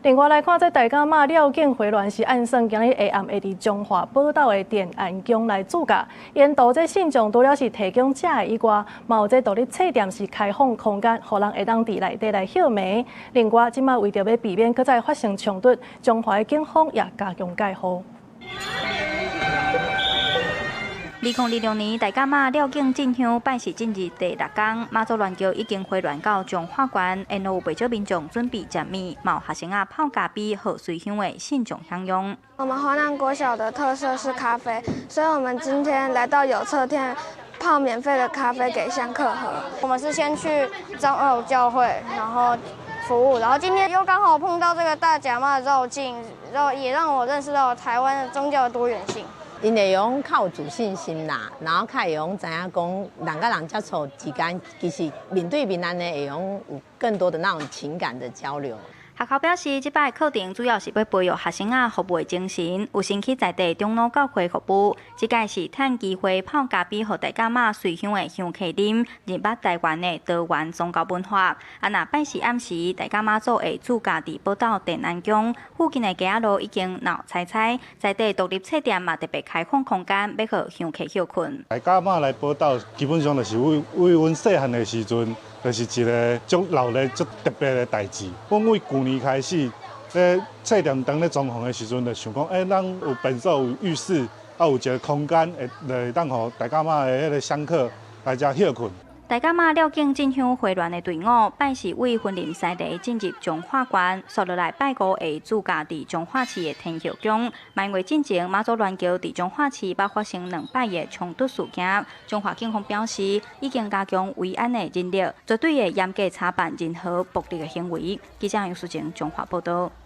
另外來看，這大甲媽繞境回鑾是按算今日下暗會佇彰化寶斗的電安宮來駐駕。沿途這信眾除了是提供食的以外，嘛有這獨立冊店是開放空間，予人會當佇內底來歇暝。另外，這馬為著欲避免閣再發生衝突，彰化的警方也加強戒護。2026年大甲媽繞境進香拜四進入第六工，媽祖鑾轎已經回鑾到彰化縣，沿路有袂少民眾準備食麵，嘛有學生仔泡咖啡，予隨香的信眾享用。我們華南國小的特色是咖啡，所以我們今天來到有冊店泡免費的咖啡給香客喝。我們是先去長老教會，然後服務，然後今天又剛好碰到這個大甲媽繞境，然後也讓我認識到台灣的宗教的多元性。𪜶會用較有自信心啦，然後較會用知影講人佮人接觸之間，其實面對面按呢會用有更多的那種情感的交流。學校表示，這擺課程主要是欲培育學生仔服務的精神，有先去在地長老教會服務。這擺是趁機會泡咖啡，予大甲媽隨香的香客啉，認捌台灣的多元宗教文化。啊，若拜四暗時，大甲媽祖會駐駕佇寶斗電安宮附近的街仔路已經鬧彩彩，在地獨立冊店嘛特別開放空間，欲予香客歇睏。大甲媽來寶斗，基本上就是為為阮細漢的時陣，就是一個足鬧熱、足特別的代誌。阮為舊年開始，咧冊店當咧裝潢的時陣，就想講，咱有便所、有浴室，有一個空間，會來當予大甲媽的彼个香客來遮歇睏。大甲媽繞境進香回鑾的隊伍，拜四為雲林西螺進入彰化縣，紲落來拜五會駐駕佇彰化市的天后宮。因為進前媽祖鑾轎佇彰化市捌發生兩擺的衝突事件，彰化警方表示已經加強維安的人力，絕對會嚴格查辦任何暴力的行為。記者楊淑靜彰化報道。